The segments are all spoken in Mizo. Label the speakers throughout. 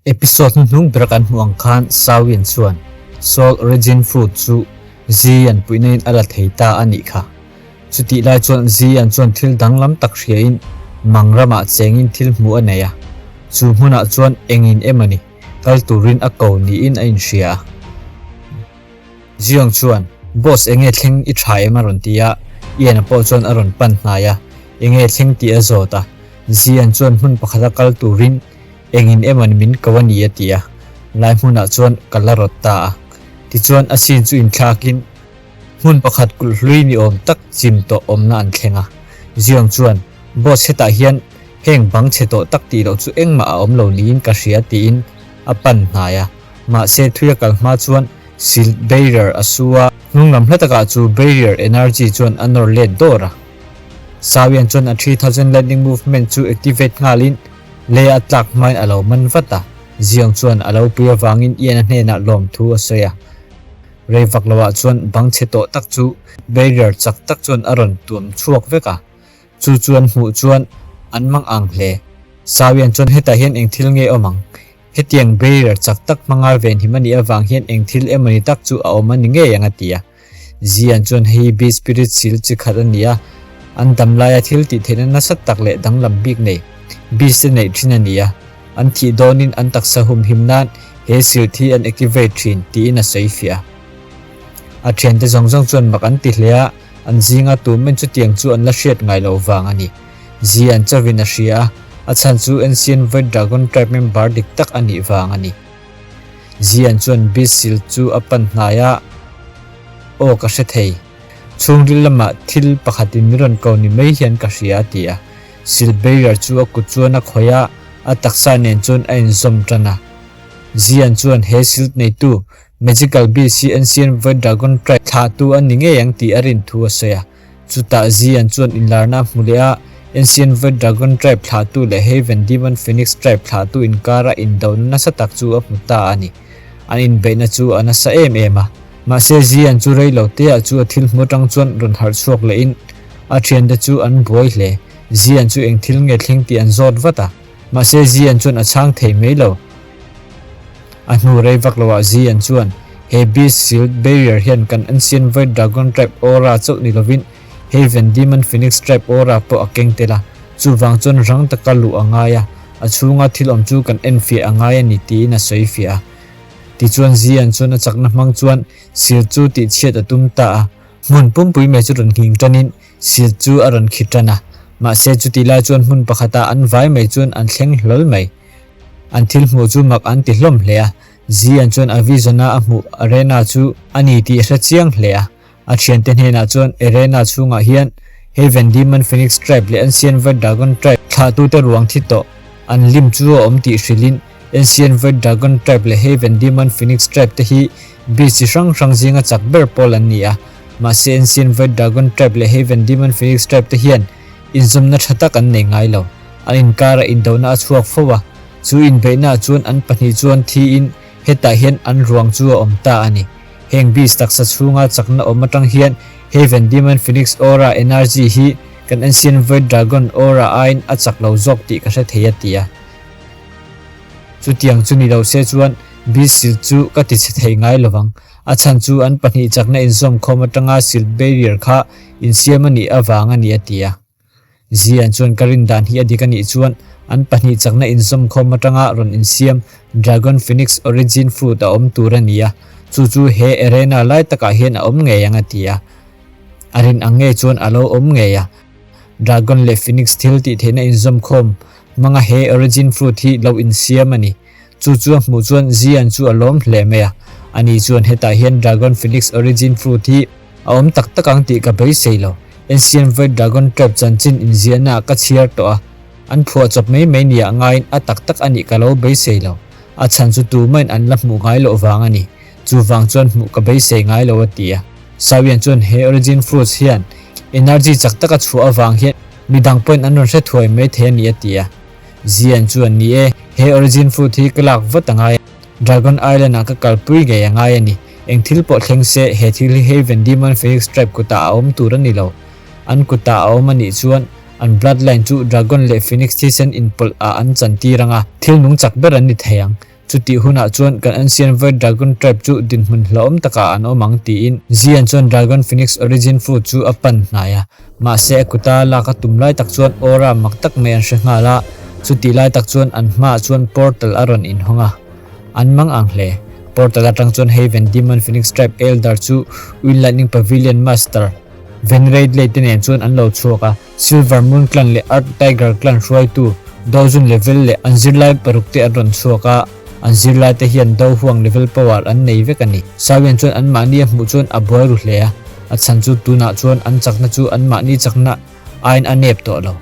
Speaker 1: Episode hnuhnung bera kan hmuh ang khan Sawian chuan Soul Origin Fruit chu Zian puihna in a la thei ta a nih kha. Chutih lai chuan Zian chuan thil danglam tak hriain mang ramah chengin thil hmuh a nei a. Chu hmunah chuan engin emawni kal turin a ko niin a inhria a. Zion chuan, Boss enge thleng i tha em a rawn ti a, Ian-a pawh chuan a rawn pan hnai a, enge thleng tih a zawt a. Zion chuan hmun pakhata kal turin engin emaw min ko a ni a ti a, lai hmunah chuan ka la rawt ta a. Tichuan a scene chu inthlakin hmun pakhat kulh hlui ni awm tak chim tawh awmna an thleng a. Zion chuan, Boss hetah hian heng bang chhe tawh tak tih loh chu engmah a awm lo niin ka hria tiin a pan hnai a. Mahse thui a kal hma chuan Shield Barrier a su a, hnung lam hla takah chu Barrier Energy chuan a nawr let dawr a. Sawian chuan a 3000 Lightning Movement chu activate nghalin lei a tlak hmain a lo man vat a, Ziang chuan a lo pui avangin Ian-a hnenah lawmthu a sawi a. Rei vak loah chuan bang chhe tawh tak chu Barrier chak tak chuan a rawn tuam chhuak vek a, chu chuan hmuh chuan an mang ang hle. Sawian chuan hetah hian eng thil nge awm ang? Hetiang barrier chak tak hmanga venhim a nih avang hian eng thil emawni tak chu a awm a ni ngei ang a ti a. Zian chuan hei hi Beast Spirit sil chi khat a ni a, an dam laia thil tih theihna nasa tak leh danglam bik nei Beast te neih thin a ni a, an thih dawnin an taksa humhim nan he sil thi an activate thin tiin a sawi fiah a. A thiante zawng zawng chuan mak an ti hle a, an zinga tumen chutiang chu an la hriat ngai loh vang a ni. Zi an chovin a hria a, a chhan chu Ancient Void Dragon Tribe member dik tak a nih vang a ni. Zi an chuan Beast Shield chu a pan hnai a, Aw ka hre thei. Chhungril lamah thil pakhatin min rawn ko ni mai hian ka hria a ti a. Shield Bearer chu a kut chuan a khawih a, a taksa nen chuan a inzawm tan a. Zi an chuan he shield neitu Magical Beast hi Ancient Void Dragon Tribe thlahtu a ni ngei ang tih a rin thu a sawi a. Chutah Zian chuan inlarna a hmu leh a, Ancient Void Dragon Tribe thlahtu leh Heaven Demon Phoenix Tribe thlahtu inkara indona nasa tak chu a hmu ta a ni. An inbeihna chu a nasa em em a. Mahse Zian chu rei lo teah chu a thil hmu atang chuan rawn harh chhuak lehin a thiante chu an buai hle. Zian chu eng thil nge thleng tih an zawt vat a. Mahse Zian chuan a chhang thei mai lo. A hnu rei vak loah Zian chuan, He Beast Shield Barrier hian kan Ancient Void Dragon Tribe Aura chauh ni lovin Heaven Demon Phoenix Tribe Aura pawh a keng tel a, chuvang chuan rang taka luh a ngai a, a chhunga thil awm chu kan enfiah a ngai a ni tiin a sawi fiah a. Tichuan Zian chuan a chakna hmang chuan Shield chu tihchhiat a tum ta a, hmun pumpui mai chu rawn nghing tanin Shield chu a rawn khi tan a, mahse chutih lai chuan hmun pakhatah an vai mai chuan an thleng hlawl mai. An thil hmuh chu mak an ti hlawm hle a, Zian chuan a vision-a a hmuh Arena chu a ni tih a hre chiang hle a. A thiante hnenah chuan Arena chhungah hian Heaven Demon Phoenix Tribe leh Ancient Void Dragon Tribe thlahtute ruang thi tawh an lim chu a awm tih hrilhin Ancient Void Dragon Tribe leh Heaven Demon Phoenix Tribe te hi beast chi hrang hrang zinga chak ber pawl an ni a. Mahse Ancient Void Dragon Tribe leh Heaven Demon Phoenix Tribe te hian inzawmna tha tak an nei ngai lo. An inkara indona a chhuak fo a, chu inbeihnaah chuan an pahnih chuan thiin hetah hian an ruang chu a awm ta a ni. Heng beast taksa chhunga chakna awm atang hian Heaven Demon Phoenix Aura Energy hi kan Ancient Void Dragon Aura aiin a chak lo zawk tih ka hre thei a ti a. Chutiang chu ni lo se chuan beast shield chu ka ti chhe thei ngai lovang. A chhan chu an pahnih chakna inzawm khawm atanga shield barrier kha insiam a nih avang a ni a ti a. Zian chuan ka rin dan hi a dik a nih chuan an pahnih chakna inzawm khawm atanga rawn insiam Dragon Phoenix Origin Fruit a awm tur a ni a, chu chu he arena lai takah hian a awm ngei ang a ti a. A rin ang ngei chuan a lo awm ngei a. Dragon leh Phoenix thil tih theihna inzawm khawm hmanga he Origin Fruit hi lo insiam a ni. Chu chu a hmuh chuan Zian chu a lawm hle mai a. Ani chuan hetah hian Dragon Phoenix Origin Fruit hi A awm tak tak ang tih ka beisei lo. Ancient Void Dragon Tribe chanchin inziahna ah ka chhiar tawh a, an phuah chawp mai mai nia ngaiin a tak tak a nih ka lo beisei lo. A chhan chu tumahin an la hmuh ngai loh vang a ni. Chuvang chuan hmuh ka beisei ngai lo a ti a. Sawian chuan he Origin Fruits hian energy chak taka chhuah avang hian midang pawhin an rawn hre thuai mai thei a ni a ti a. Zian chuan ni e, he Origin Fruit hi ka lak vat a ngai a. Dragon Island ah ka kalpui ngei a ngai a ni. Eng thil pawh thleng se, he thil hi Haven Demon Phoenix Tribe kutah a awm tur a ni lo. An kutah a awm a nih chuan, an bloodline chu Dragon leh Phoenix thisen inpawlh ah an chantir ang a, thil nung chak ber an ni thei ang. Chutih hunah chuan kan Ancient Void Dragon Tribe chu dinhmun hlauhawm takah an awm ang tiin Zian chuan Dragon Phoenix Origin Fruit chu a pan hnai a. Mahse a kuta lak a tum lai tak chuan aura mak tak mai an hre nghal a, chutih lai tak chuan an hmaah chuan portal a rawn inhawng a. An mang ang hle. Portal atang chuan Haven Demon Phoenix Tribe Elder chu Wind Lightning Pavilion Master Venrate te nen chuan an lo chhuak a. Silver Moon Clan leh Earth Tiger Clan hruaitu Dozun level leh an zirlai paruk te an rawn chhuak a, an zirlai te hian Do Huang level power an nei vek a ni. Sawian chuan anmahni a hmuh chuan a buai ru hle a, a chhan chu tunah chuan an chakna chu anmahni chakna aiin a nep tawh lo.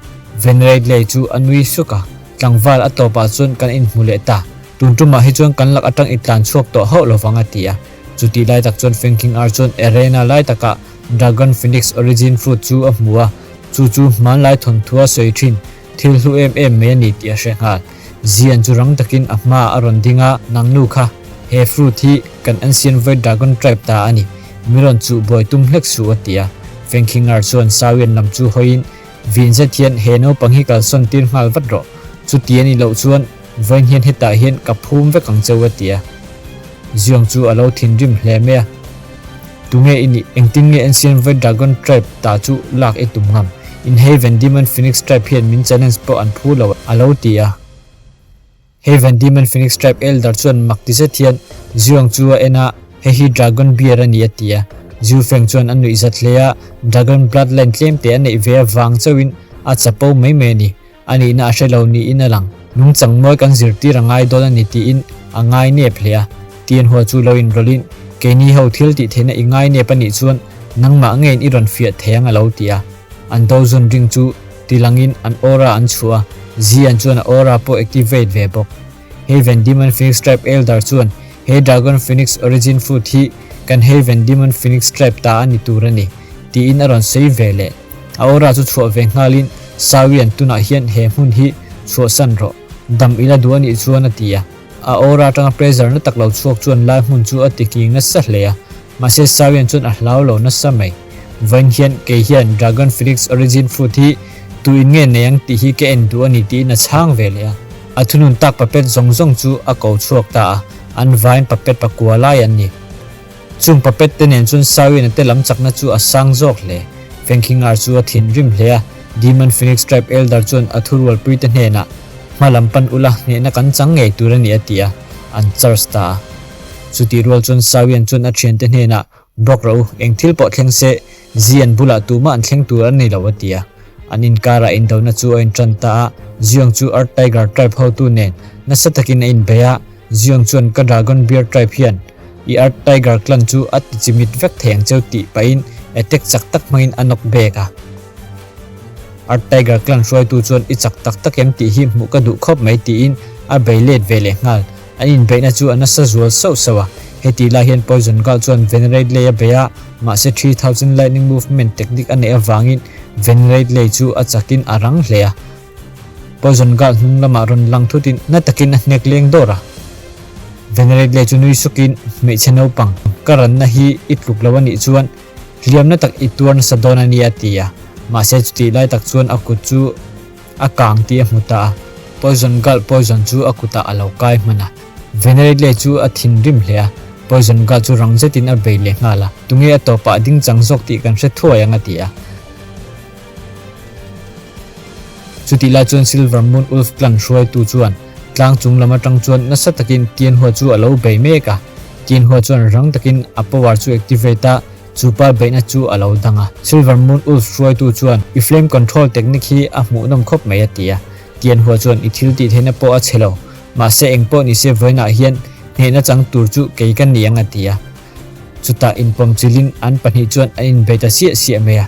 Speaker 1: Venrate chu a nui suk a, tlangval a tawpah chuan kan inhmu leh ta, tun tumah hi chuan kan lak atang i tlan chhuak tawh hauh lovang a ti a. Chutih lai tak chuan Fengking Ar chuan arena lai takah Dragon Phoenix Origin Fruit chu a hmu a, chu chu hmanlai thawnthu a sawi thin thil hlu em em mai a ni tih a hre nghal. Zian chu rang takin a hmaah a rawn ding a, Nang nu kha, he fruit hi kan Ancient Void Dragon Tribe ta a ni, mi rawn chuh buai tum hlek suh a ti a. Fengkhingar chuan Sawian lam chu hawiin, Vin zet hian he naupang hi kalsawn tir nghal vat rawh, chuti a nih loh chuan Vawiin hian hetah hian ka phum vek ang cheu a ti a. Ziong chu a lo thinrim hle mai a. Tunge i nih? Engtin nge Ancient Void Dragon Tribe ta chu lak i tum ngam? In Haven Demon Phoenix Tribe hian min challenge pawh an phu lo a lo ti a. Haven Demon Phoenix Tribe Elder chuan mak ti zet hian Ziong chu a en a, Hei hi Dragon Bear a ni a ti a. Zhu Feng chuan a nuih zat hle a, Dragon Bloodline tlemte a neih ve avang chauhin a chapo mai mai a ni. A nihna a hre lo niin a lang. Nungchang mawi kan zirtir a ngai dawn a ni tiin a ngai nep hle a. Tianhua chu lo inrawlhin, Keini ho thil tih theihna i ngai nep a nih chuan nangmah ngeiin i rawn fiah thei ang a lo ti a. An dozun ring chu tilangin an aura an chhuah a, Zian chuan a aura pawh activate ve bawk. Haven Demon Phoenix Tribe Elder chuan he Dragon Phoenix Origin Fruit hi kan Haven Demon Phoenix Tribe ta a ni tur a ni, tiin a rawn sawi ve leh. A aura chu chhuah ve nghalin Sawian tunah hian he hmun hi chhuahsan rawh, dam ila duh a nih chuan a ti a. A aura atanga pressure na tak lo chhuak chuan lai hmun chu a ti nghing nasa hle a, mahse Sawian chuan a hlau lo nasa mai. Vawiin hian kei hian Dragon Phoenix Origin Fruit hi tu in nge nei ang tih hi ka en duh a ni tiin a chhang ve leh a. A thunun tak puppet zawng zawng chu a ko chhuak ta a, an vaiin puppet pakua lai an ni. Chung puppet te nen chuan Sawian a te lam chakna chu a sang zawk hle. Fengkhingar chu a thinrim hle a, Demon Phoenix Tribe Elder chuan a thurualpui te hnenah, Hma lam pan ula, hnehna kan chang ngei tur a ni a ti a, an charge ta a. Chutih rual chuan Sawian chuan a thiante hnenah, Bawk rawh u, eng thil pawh thleng se, Zian bulah tumah an thleng tur a ni lo a ti a. An inkarah indona chu a intan ta a, Ziong chu Earth Tiger Tribe hotu nen nasa takin a inbei a, Ziong chuan ka Dragon Bear Tribe hian i Earth Tiger Clan chu a ti chimit vek thei ang cheu tih pahin attack chak tak hmangin a nawk bek a. Earth Tiger Clan hruaitu chuan i chak tak tak em tih hi hmuh ka duh khawp mai tiin a bei let ve leh nghal. An inbeihna chu a nasa zual sauh sauh a, hetih lai hian Poison Girl chuan Venerate Lei a bei a, mahse 3000 Lightning Movement technique a neih avangin Venerate Lei chu a chakin a rang hle a. Poison Girl hnung lamah rawn lang thutin na takin a hnek leng dawr a. Venerate Lei chu nui sukin, Hmeichhe naupang, ka ranna hi i tluk lo a nih chuan hliamna tak i tuar nasa dawn a ni a ti a, mahse chutih lai tak chuan a kut chu A kang tih a hmu ta a, Poison Girl poison chu a kutah a lo kai hman a. Venerate chu a thinrim hle a, Poison Girl chu rang zetin a bei leh nghal a, Tunge a tawpah a ding chang zawk tih kan hre thuai ang a ti a. Chutih lai chuan Silver Moon Wolf Clan hruaitu chuan tlang chung lam atang chuan nasa takin Tianhua chu a lo bei mek a. Tianhua chuan rang takin a power chu activate a, Chu pa beihna chu a lo dang a. Silver Moon Wolf hruaitu chuan, I flame control technique hi a hmuhnawm khawp mai a ti a. Tianhua chuan, I thil tih theihna pawh a chhe lo. Mahse eng pawh ni se vawiinah hian hnehna chang tur chu kei ka ni ang a ti a. Chutah inpawm chilhin an pahnih chuan an inbei ta siah siah mai a.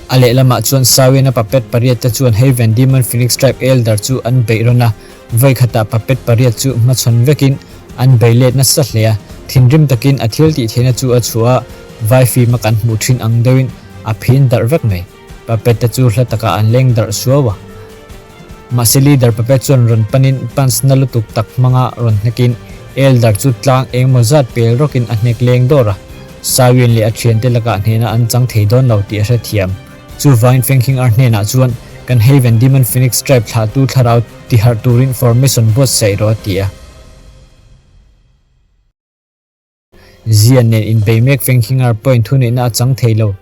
Speaker 1: A lehlamah chuan Sawiana puppet pariat te chuan Haven Demon Phoenix Tribe Elder chu an beih rawn a. Vawi khatah puppet pariat chu hmachhawn vekin an bei let nasa hle a, thinrim takin a thil tih theihna chu a chhuah a, vai fim a kan hmuh thin ang deuhin a phin darh vek mai. Puppet te chu hla takah an leng darh suau a. Mahse leader puppet chuan rawn panin punch na lutuk tak hmanga rawn hnekin Elder chu tlang engemaw zat pel rawkin a hnek leng dawr a. Sawin leh a thiante lakah hnehna an chang thei dawn lo tih a hrethiam. Chuvangin Fengkhing Ar hnenah chuan. Kan Haven Demon Phoenix Tribe thlahtu thlarau tiharh turin formation buatsaih rawh a ti a. Zian nen inbei mek Fengkhingar pawhin thuneihna a chang thei lo.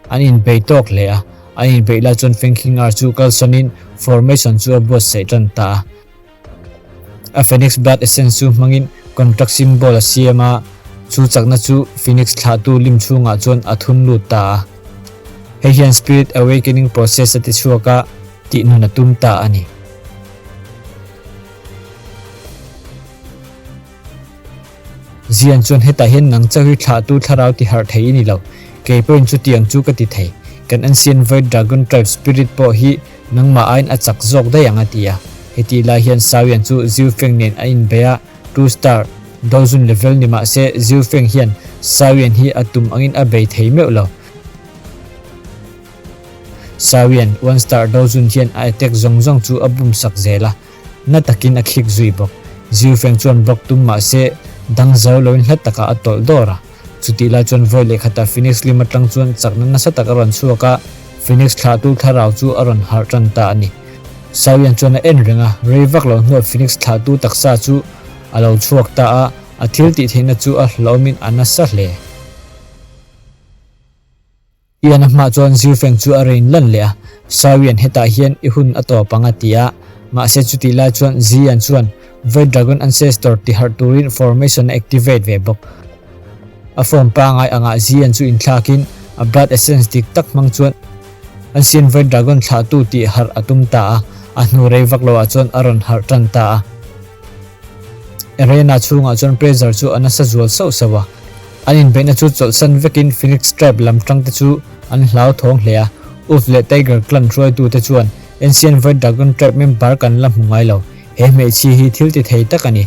Speaker 1: An inbei tawk hle a, an inbeih lai chuan Fengkhingar chu kalsawnin formation chu a buatsaih tan ta a. A Phoenix Blood Essence chu hmangin contract symbol a siam a, chu chakna chu Phoenix thlahtu lim chhungah chuan a thun lut ta a. Hei hian Spirit Awakening process a tichhuak a, tihnun a tum ta a ni. Zian chuan hetah hian nang chauh hi thlahtu thlarau ti harh thei i ni lo, kei pawhin chutiang chu ka ti thei. Kan Ancient Void Dragon Tribe Spirit pawh hi nangmah aiin a chak zawk daih ang a ti a. Hetih lai hian Sawian chu Ziu Feng nen a inbei a, Two Star, Dozun level ni mah se Ziu Feng hian Sawian hi a tum angin a bei thei meuh lo. Sawian, One Star, Dozun hian a attack zawng zawng chu a bum sak zel a. Na takin a khik zui bawk. Ziufeng chuan block tum mah se dang zo loin hla takah a tawlh dawr a. Chutih lai chuan vawi leh khatah Phoenix lim atang chuan chakna nasa tak a rawn chhuak a, Phoenix thlahtu thlarau chu a rawn harh tan ta a ni. Sawian chuan a en reng a, rei vak lo hnuah Phoenix thlahtu taksa chu a lo chhuak ta a, a thil tih theihna chu a hlauhawmin a nasa hle. Ian a hmah chuan Zirfeng chu a rain lan leh a, Sawian hetah hian i hun a tawp ang a ti a, mahse chutih lai chuan Zian chuan Void Dragon Ancestor ti harh turin formation a activate ve bawk. A form pangai angah Zian chu inthlakin a blood essence dik tak hmang chuan Ancient Void Dragon thlahtu tih harh a tum ta a, a hnu rei vak loah chuan a rawn harh tan ta a. Arena chhungah chuan pressure chu a nasa zual sauh sauh a, an inbeihna chu chawlhsan vekin Phoenix Tribe lam tangte chu an hlauthawng hle a, Wolf leh Tiger Clan hruaitute chuan Ancient Void Dragon Tribe member kan la hmu ngai lo, he hmeichhia hi thil ti thei tak a ni.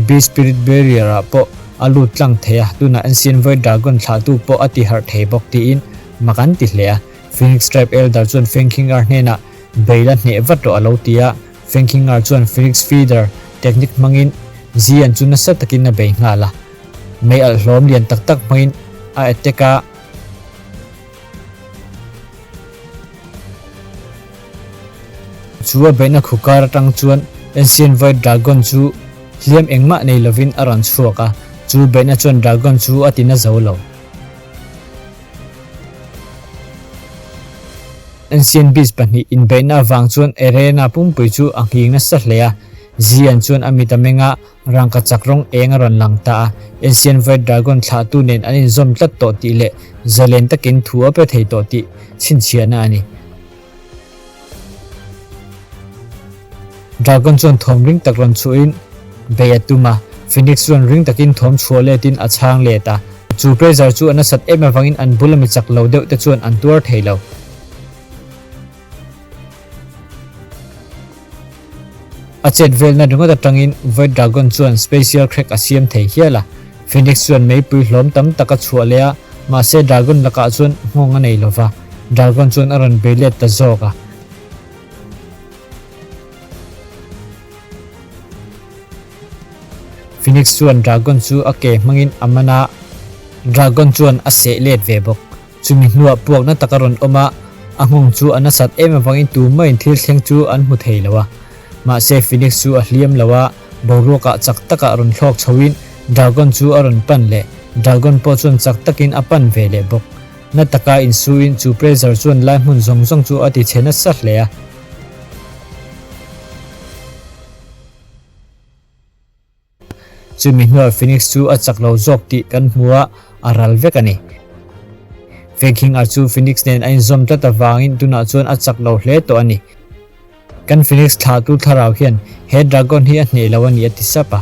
Speaker 1: Beast Spirit Barrier ah pawh a lut tlang thei a, tunah Ancient Void Dragon thlahtu pawh a ti harh thei bawk tiin mak an ti hle a, Phoenix Tribe Elder chuan Fengkhingar hnenah bei la hneh vat rawh a lo ti a. Fengkhingar chuan Phoenix Feeder technique hmangin Zian chu nasa takin a bei nghal a, mei alh hlawm lian tak tak hmangin a attack a. Chu a beihna khukar atang chuan Ancient Void Dragon chu hliam engmah nei lovin a rawn chhuak a, chu beihna chuan Dragon chu a tina zo lo. Ancient Beast pahnih inbeihna avang chuan Arena pumpui chu a nghing nasa hle a, Zian chuan a mit a meng a, rangka chak rawng eng a rawn lang ta a, Ancient Void Dragon thlahtu nen an inzawm tlat tawh tih leh zalen takin thu a pe thei tawh tih chhinchhiahna a ni. Dragon chuan thawm ring tak rawn chhuahin bei a tum a, Phoenix chuan ring takin thawm chhuah letin a chhang let a. Chu pressure chu a nasat em avangin an bula mi chak lo deuh te chuan an tuar thei lo. A chet velna ringawt atangin Void Dragon chuan Spatial Crack a siam thei hial a. Phoenix chuan meipui hlawm tam tak a chhuah leh a, mahse Dragon lakah chuan nghawng a nei lova. Dragon chuan a rawn bei let ta zawk a. Phoenix chuan Dragon chu a ke hmangin a man a, Dragon chuan a seh let ve bawk. Chumi hnuah puakna tak a rawn awm a, a nghawng chu a nasat em avangin tumah in thil thleng chu an hmu thei lo a. Mahse Phoenix chu a hliam lo a, boruakah chak takah rawn thlawk chhoin Dragon chu a rawn pan leh. Dragon pawh chuan chak takin a pan ve leh bawk. Na taka insuin chu pressure chuan lai hmun zawng zawng chu a ti chhe nasa hle a. Chumi hnuah Phoenix chu a chak lo zawk tih kan hmu a, a ral vek a ni. Fengkhingar chu Phoenix nen a inzawm tlat avangin tunah chuan a chak lo hle tawh a ni. Kan Phoenix thlahtu thlarau hian he dragon hi a hneh lo a ni a ti sap a.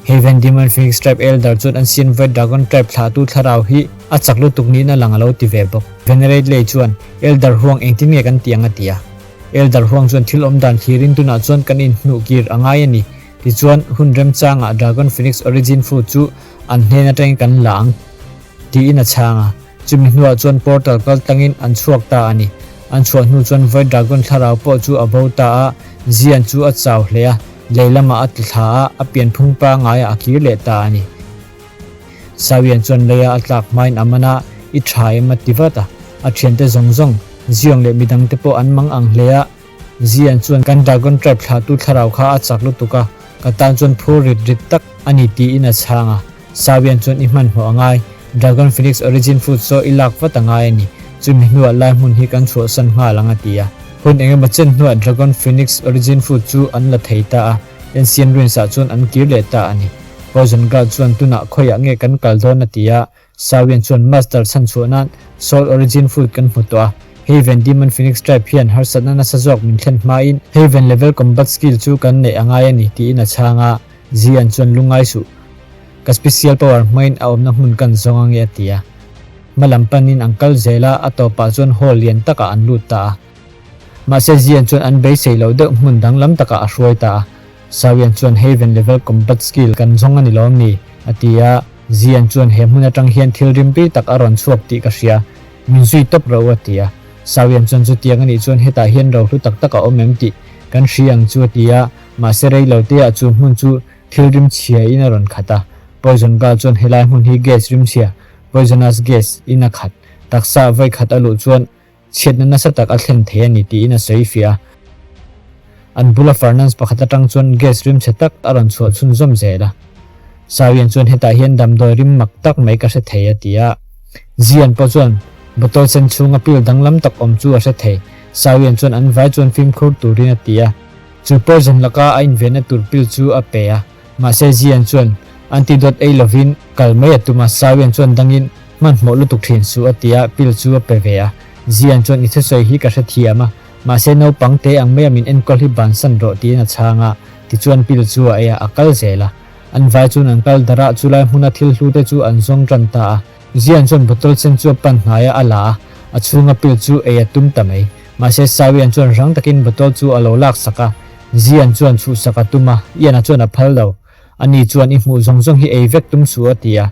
Speaker 1: Heaven Demon Phoenix Tribe Elder chuan Ancient Void Dragon Tribe thlahtu thlarau hi a chak lutuk niin a lang a lo ti ve bawk. Venerate Lei chuan Elder huang engtin nge kan ti ang a ti a. Elder huang chuan thil awm dan thlirin tunah chuan kan inhnuh kir a ngai a ni. Tichuan, hun remchangah Dragon Phoenix Origin Fruit chu an hnen atangin kan la ang tiin a chhang a. Chumi hnuah chuan portal kal tlangin an chhuak ta a ni. An chhuah hnu chuan Void Dragon thlarau pawh chu a bo ta a, Zian chu a chau hle a, lei lamah a tla thla a, a pianphung pangaiah a kir leh ta a ni. Sawian chuan leia a tlak hmain a man a, I tha em a ti vat a, a thiante zawng zawng. Zion leh midang te pawh an mang ang hle a, Zion chuan kan Dragon Tribe thlahtu thlarau kha a chak lutuk a, ka tan chuan phur rit rit tak a ni tiin a chhang a. Sawian chuan i hmanhmawh a ngai, Dragon Phoenix Origin Fruit saw i lak vat a ngai a ni, chumi hnuah lai hmun hi kan chhuahsan nghal ang a ti a. Hun engemaw chen hnuah Dragon Phoenix Origin Fruit chu an la thei ta a, Ancient Ruins ah chuan an kir leh ta a ni. Poison Guard chuan tunah khawiah nge kan kal dawn a ti a, Sawian chuan Master chhan chhuah nan Soul Origin Fruit kan hmu tawh a, Haven Demon Phoenix Tribe hian harsatna nasa zawk min thlen hmain Haven Level Combat Skill chu kan neih a ngai a ni tiin a chhang a, Zian chuan lungngai suh. Ka special power hmain a awmna hmun kan zawng ange a ti a. Hma lam panin an kal zel a, a tawpah chuan hall lian takah an lut ta a. Mahse Zian chuan an beisei loh deuh hmun danglam takah a hruai ta a. Sawian chuan Haven level combat skill kan zawng a ni lawm ni? a ti a. Zian chuan he hmun atang hian thil rimpi tak a rawn chhuak tih ka hria. Min zui tawp ro a ti a. Sawian chuan chutiang a nih chuan hetah hian rohlu tak tak a awm em tih kan hria ang chu a ti a. Mahse rei lo teah chu hmun chu thil rim chhia in a rawn khat a. Poison gal chuan helai hmun hi gas rim chhia, poisonous gas, in a khat. Taksa vawi khat a luh chuan chhiatna nasa tak a thlen thei a ni tiin a sawi fiah a. An bula furnace pakhat atang chuan gas rim chhe tak a rawn chhuah chhunzawm zel a. Sawian chuan hetah hian damdawi rim mak tak mai ka hre thei a ti a. Zian pawh chuan bottle sen chhunga pil danglam tak awm chu a hre thei. Sawian chuan an vai chuan fimkhur turin a ti a. Chu poison laka a invenna tur pil chu a pe a. Mahse Zian chuan antidote ei lovin kal mai a tum a, Sawian chuan dangin hmanhmawh lutuk thin suh a ti a, pil chu a pe ve a. Zian chuan i thusawi hi ka hrethiam a, mahse naupang te ang maia min enkawl hi bansan rawh tiin a chhang a, tichuan pil chu a ei a, a kal zel a. An vai chuan an kal darh a, chulai hmuna thil hlu te chu an zawng tan ta a. Zian chuan bottle sen chu a pan hnai a, a la a, a chhunga pil chu ei a tum ta mai. Mahse Sawian chuan rang takin bottle chu a lo laksak a, Zian chuan chhuhsak a tum a, Ian-a chuan a phal lo. Ani chuan i hmuh zawng zawng hi ei vek tum suh a ti a.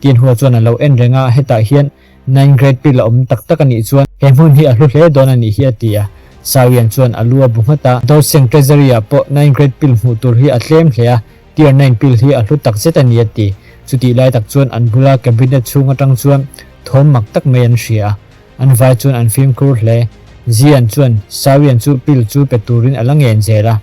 Speaker 1: Tianhua chuan a lo en reng a, hetah hian nine grade pill a awm tak tak a nih chuan he hmun hi a hlu hle dawn a nih hi a ti a. Sawian chuan a lu a bu nghat a, Doseng Treasury ah pawh nine grade pill hmuh tur hi a tlem hle a, tier nine pill hi a hlu tak zet a ni a ti. Chutih lai tak chuan an bula cabinet chhung atang chuan thawm mak tak mai an hria a. An vai chuan an fimkhur hle. Zian chuan Sawian chu pill chu pe turin a la ngen zel a.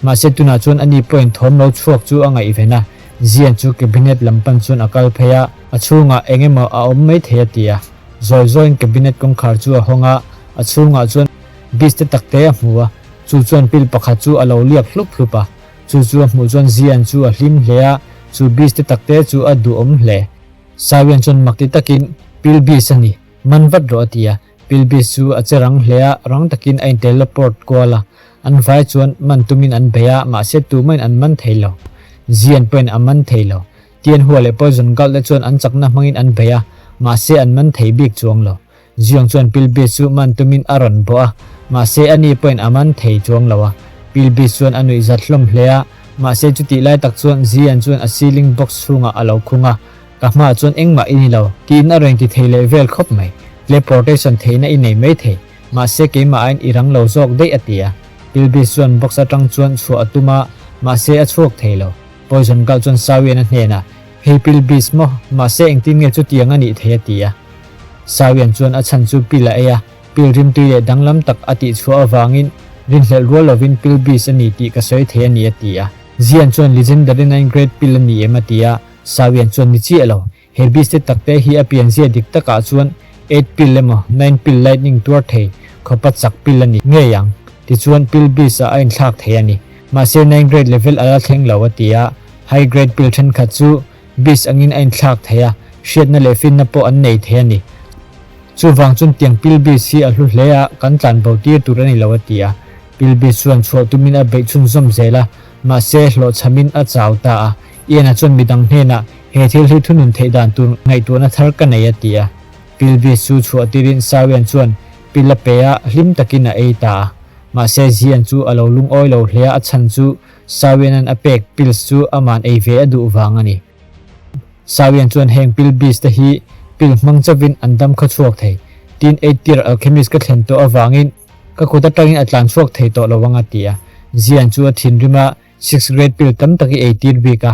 Speaker 1: Mahse tunah chuan ani pawhin thawm lo chhuak chu a ngaihven a. Zian chu cabinet lam pan chuan a kal phei a, a chhungah eng emaw a awm mai thei a ti a. Zawi zawiin cabinet kawngkhar chu a hawng a, a chhungah chuan beast te takte a hmu a. Chu chuan pill pakhat chu a lo liak hlup hlup a. Chu chu a hmuh chuan Zian chu a hlim hle a, chu beast te takte chu a duhawm hle. Sawian chuan mak ti takin, Pill beast a ni, man vat rawh a ti a. Pill beast chu a che rang hle a, rang takin a inteleport kual a. An vai chuan man tumin an bei a, mahse tumahin an man thei lo. Zian pawhin a man thei lo. Tianhua leh Poison Gulf te chuan an chakna hmangin an bei a, mahse an man thei bik chuang lo. Ziong chuan Pilbeast chu man tumin a rawn bawh a, mahse ani pawhin a man thei chuang lo a. Pilbeast chuan a nuih zat hlawm hle a, mahse chutih lai tak chuan Zian chuan a ceiling box chhungah a lo khung a, Ka hmaah chuan engmah i ni lo, tiin a rawn ti thei leh vel khawp mai. Teleportation theihna i nei mai thei, mahse keimah aiin i rang lo zawk daih a ti a. Pilbeast chuan box atang chuan chhuah a tum a, mahse a chhuak thei lo. Poison Gulf chuan Sawian a hnenah, Hei Pilbeast maw, mahse engtin nge chutiang a nih thei a ti a. Sawian chuan a chhan chu pil a ei a, pil rimtui leh danglam tak a tih chhuah avangin rinhlelh rual lovin pil beast a ni tih ka sawi thei a ni a ti a. Zian chuan Legendary Nine Grade pil a ni em a ti a, Sawian chuan ni chiah lo, he beast te takte hi a pianzia dik takah chuan eight pil emaw nine pil lightning tuar thei khawpa chak pil a ni ngei ang, tichuan pil beast ah a inthlak thei a ni. Mahse nine grade level a la thleng lo a ti a, high grade pil thenkhat chu Beast angin a inthlak thei a, hriatna leh finna pawh an nei thei a ni. Chuvang chuan tiang pil beast hi a hlu hle a, kan tlan bo tir tur a ni lo a ti a. Pil beast chuan chhuah tumin a beih chhunzawm zel a, mahse hlawhchhamin a chau ta a. Ian-a chuan midang hnenah, He thil hi thunun theih dan tur ngaihtuahna thar ka nei a ti a. Pil beast chu chhuah tirin Sawian chuan pil a pe a, hlim takin a ei ta a. Mahse Zian chu a lo lungawi lo hle a, a chhan chu Sawianan a pek pills chu aman ei ve a duh vang a ni. Sawian chuan heng pill beast te hi pill hmang chauhin an dam khaw chhuak thei. Tin eight tier alchemist ka thlen tawh avangin ka kut atangin a tlan chhuak thei tawh lo ang a ti a. Zian chu a thinrim a, six grade pill tam tak i ei tir bik a.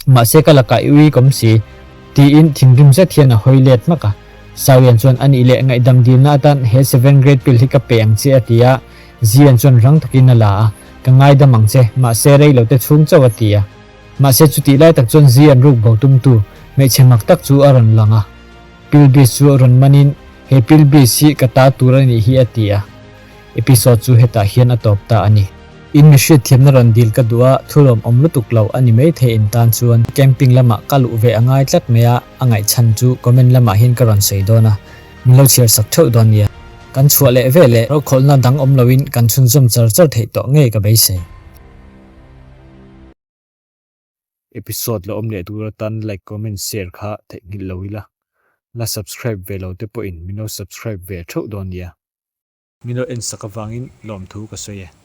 Speaker 1: Mahse ka lakah i ui kawm si. Tiin thinrim zet hian a hawi let hmak a. Xiaoyan chuan a nih leh ngaihdam dilna atan he seven grade pill hi ka pe ang che a ti a. Zian chuan rang takin a la a, Ka ngaidam ang che, mahse rei lo te chhung chauh a ti a. Mahse chutih lai tak chuan Zian ruk bo tumtu hmeichhe mak tak chu a rawn lang a. Pill beast chu a rawn manin, He pill beast hi ka ta tur a nih hi a ti a. Episode chu hetah hian a tawp ta a ni. In mi hriatthiamna rawn dil ka duh a, thulawm awm lutuk lo a ni maithei in tan chuan camping lamah ka luh ve a ngai tlat mai a, a ngaihchhan chu comment lamah hian ka rawn sawi dawn a, min lo chhiar sak theuh dawn nia. Kan chhuah leh ve leh rokhawlhna dang awm loin kan chhunzawm char char theih tawh ngei ka beisei. Episode la awm leh tur atan like comment share kha theihnghilh lo ila, la subscribe ve lo te pawhin min lo subscribe ve theuh dawn nia. Min lo en sak avangin lawmthu ka sawi e.